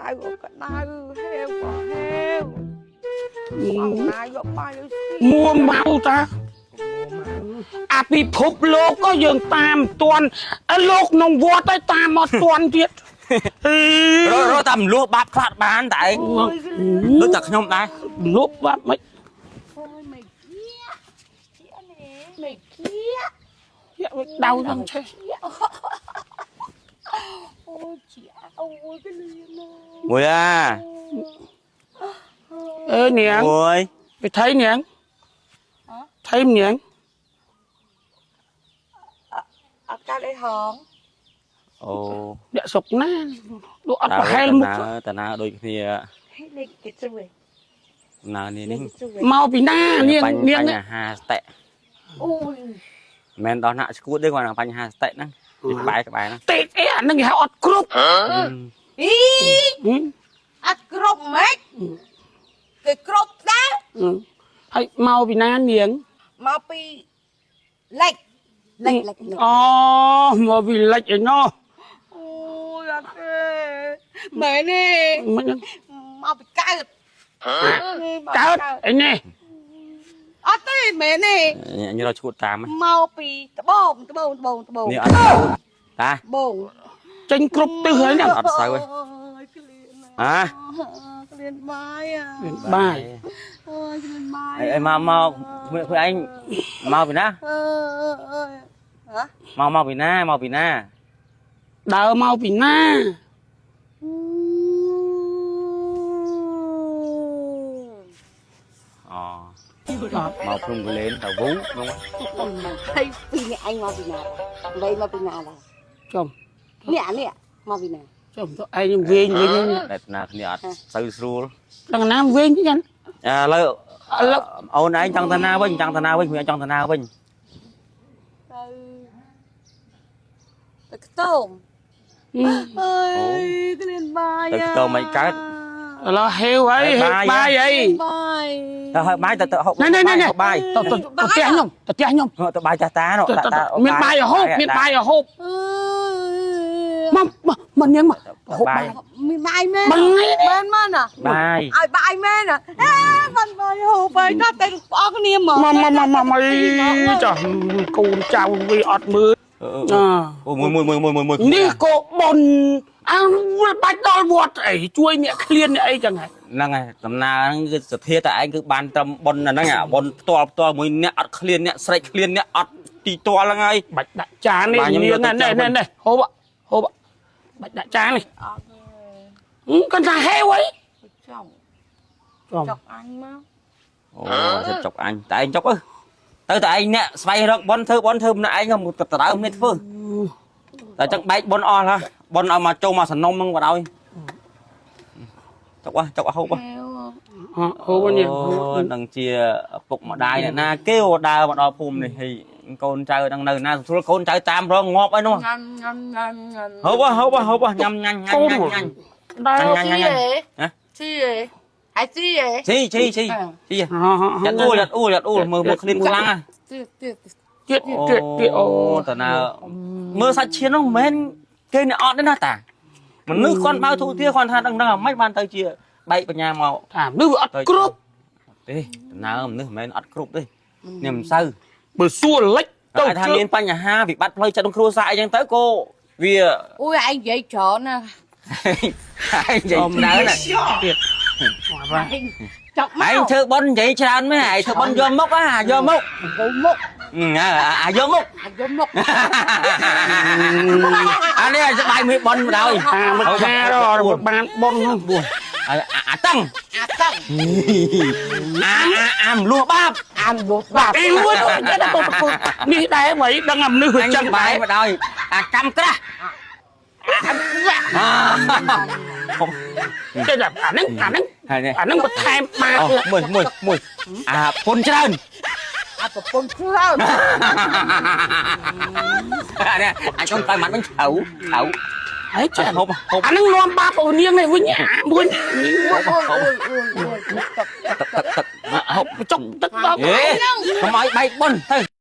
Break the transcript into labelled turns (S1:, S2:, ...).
S1: ដៅក៏ក្ដៅហេវក៏ហេវអត់ណាយកបាយឲ្យស៊ី
S2: មួម៉ៅតាអាពិភពលោកក៏យើងតាមទាន់អើលោកក្នុងវត្តឯតាមមកទាន់ទៀតអឺ
S3: រករកតាមលួសបាបខ្លះបានតែឯងដូចតែខ្ញុំដែរ
S2: លុបបាត់មិន
S1: អូយមិនគៀជានេះមិនគៀ
S2: យកដៅហ្នឹងឆេះ
S1: អូយជាអូយក្លៀនណា
S3: មួយអា
S2: អើនាង
S3: មួយ
S2: ไปថៃនាងថៃនាង
S1: អត់កាត់អីហង
S3: អូ
S2: អ្នកស្រុកណាលោកអត់ប្រហែលមុខ
S3: តាណាដូចគ្នា
S1: លេខគេជួយ
S3: ណានេះនេះ
S1: ជួយ
S2: មកពីណានាងនាង
S3: បញ្ហាសតិ
S1: អូយ
S3: មិនដល់ថ្នាក់ឈួតទេគាត់បញ្ហាសតិហ្នឹងក្បែរក្បែរហ្នឹង
S2: ទេអីអានឹងគេហៅអត់គ្រប់
S1: អីអត់គ្រប់ម៉េចគេគ្រប់ដែរ
S2: ហើយមកពីណានាង
S1: មកពីលិចលិចលិចលិច
S2: អូមកពីលិចឯណោះ
S1: អូយអត់ទេមែនទេ
S2: មិន
S1: មកពីកើត
S2: កើតអីនេះ
S1: អត់ទេមែនទេ
S3: ញរកឈួតតាម
S1: មកពីត្បូងត្បូងត្បូងត្បូង
S3: នេះអត់សូវតា
S1: ត្បូង
S2: ចេញគ្រប់ទិសហើយហ្នឹង
S3: អត់សូវទេ
S1: អូយក្លៀន
S3: អា
S1: ក្លៀនបាយអា
S2: បាយ
S1: អូយក្លៀនបាយ
S3: អីមកមកខ្លួនឯងមកពីណា
S1: អើអើយហ៎
S3: មកមកពីណាមកពីណា
S2: ដើរមកពីណា
S3: អូមកភ្នំកលែនទៅវូនោះ
S1: ហើយពីនេះឯងមកពីណាដែរមកពីណាដែរ
S2: ចំ
S1: នេះអានេះមកពីណា
S2: ចំទៅឯងវិញវិញ
S3: តែណាគ្នាអត់សូវស្រួល
S2: ដល់ណាវិញចឹង
S3: ឥឡូវ
S2: ឥឡូវ
S3: អូនឯងចង់ទៅណាវិញចង់ទៅណាវិញខ្ញុំចង់ទៅណាវិញ
S1: ទៅទៅខ្ទមអើយក្លៀនបាយ
S3: ទៅខ្ទមមិនកើត
S2: ឥឡូវហេវហើយហេវបាយអី
S1: បាយ
S3: ទៅហើយបាយទៅទៅហូប
S2: ណែណែណែណែ
S3: បាយ
S2: ទៅទៅទៅផ្ទះខ្ញុំទៅផ្ទះខ្ញុំ
S3: ទៅបាយចាស់តានោះ
S2: ទៅទៅមានបាយឲ្យហូបមានបាយឲ្យហូប
S1: អើយ
S2: មកមកមកនាងមកហូបបាយ
S1: មានបាយមែន
S2: បាយ
S1: មែនមែនណា
S3: បាយ
S1: ឲ្យបាយមែនណាអេបានបាយហូបបាយដល់តែបងគ្នាមក
S2: មកមកមកមកមកចោះកូនចៅវាអត់មើល
S3: អូមួយមួយមួយមួយមួយ
S2: នេះក៏ប៉ុនអើបាច់ដល់វត្តអីជួយអ្នកឃ្លានអ្នកអីចឹងហ៎
S3: ហ្នឹងហើយដំណើរហ្នឹងគឺសទ្ធាតែឯងគឺបានត្រឹមប៉ុនហ្នឹងអាប៉ុនផ្ទាល់ផ្ទាល់មួយអ្នកអត់ឃ្លានអ្នកស្រេកឃ្លានអ្នកអត់ទីទាល់ហ្នឹងហើយ
S2: បាច់ដាក់ចាននេះ
S3: បាទខ្ញុំ
S2: នាង
S3: យកទៅ
S2: ណែ
S3: ចាំ
S2: ណែណែហូបហូបបាច់ដាក់ចាននេះ
S1: អត់ទេ
S2: គាត់ថាហេវអី
S1: ចង់
S2: ចំ
S1: ចុកអញមក
S3: អូសិតចុកអញតែឯងចុកទៅតែឯងអ្នកស្វែងរកប៉ុនធ្វើប៉ុនធ្វើម្នាក់ឯងខ្ញុំទៅដើមនេះធ្វើតែចឹងបែកប៉ុនអស់ហើយប៉ុនឲ្យមកចូលមកសនំហ្នឹងបណ្ដោយចុកចុកហូប
S1: ហេវ
S2: ហូបនេះ
S3: អូនឹងជាឪពុកម្ដាយអ្នកណាគេអូដើរមកដល់ភូមិនេះហើយកូនចៅនឹងនៅណាស្រួលកូនចៅតាមរងងាប់អីនោះ
S1: ញ៉ាំញ៉ាំញ៉ាំញ៉ាំ
S3: ហូបហូបហូបញ៉ាំញ៉ាំញ៉ាំញ៉ាំញ៉ាំ
S2: ដើរ
S3: ញ៉ាំញ៉ាំញ៉ាំហ៎
S1: ស៊ីហេអាយស៊ីហេ
S3: ស៊ីស៊ីស៊ីស៊ីយ៉ាត់អួលយ៉ាត់អួលយ៉ាត់អួលមើលមើលឃ្លៀនខ្លាំងហ่ะ
S1: ទៀតទៀត
S2: ទៀតទៀតទៀតអូ
S3: តាណាមើលសាច់ឈាមនោះមិនមែនគេអ្នកអត់ទេណាតាមនុស្សគាត់បើទូទាគាត់ថាដឹងដឹងអាម៉េចបានទៅជាបែកបញ្ញាមក
S2: ថាមនុស្សវាអត់គ្រប់
S3: ទេដំណើរមនុស្សមិនមែនអត់គ្រប់ទេនេះមិនសូវ
S2: បើសួរលិច
S3: ទៅ
S2: ទៅ
S3: ថាមានបញ្ហាវិបត្តិផ្លូវចិត្តក្នុងគ្រួសារអីចឹងទៅក៏វា
S1: អូយឯងនិយាយច្រើនណាស់
S3: ឯងនិយាយច្រើនណាស់
S2: ទៀតបាទ
S1: ចុកមក
S3: ឯងធ្វើប៉ុននិយាយច្រើនមែនឯងធ្វើប៉ុនយកមុខអាយកមុខ
S1: យកមុខ
S3: អាយកមុខ
S1: អាយកមុខ
S3: អានេះសបាយមួយប៉ុនបណ្ដោយ
S2: អាមិនថាដល់បានប៉ុនហ្នឹង
S3: អាតឹង
S1: អាតឹង
S3: អាអាអាមលួសបាប
S1: អាមលួសបាប
S2: អីមួយទៅទៅនេះដែរអ្វីដឹងអាមនុស្សវា
S3: អញ
S2: ចឹង
S3: បា
S2: ដែរ
S3: យបណ្ដោយអាកម្មក្រាស់អា
S2: ចេះតែអាហ្នឹងអាហ្នឹង
S3: ហើយនេះ
S2: អាហ្នឹងបន្ថែមបា
S3: អូមួយមួយមួយអាពុនច្រើន
S1: អាប្រពន្ធច្រើន
S3: អានេះអាចចង់ទៅម៉ាត់វិញឆៅឆៅ
S2: ហើយចេះ
S3: ហូបហូប
S2: អាហ្នឹងនាំបាបអូនាងនេះវិញអាមួយ
S1: អូយអូយអូយអូយទឹក
S3: ទឹកទឹកទឹកហូប
S2: ចុកទឹកដល់
S3: អេកុំឲ្យបែកប៉ុនទៅ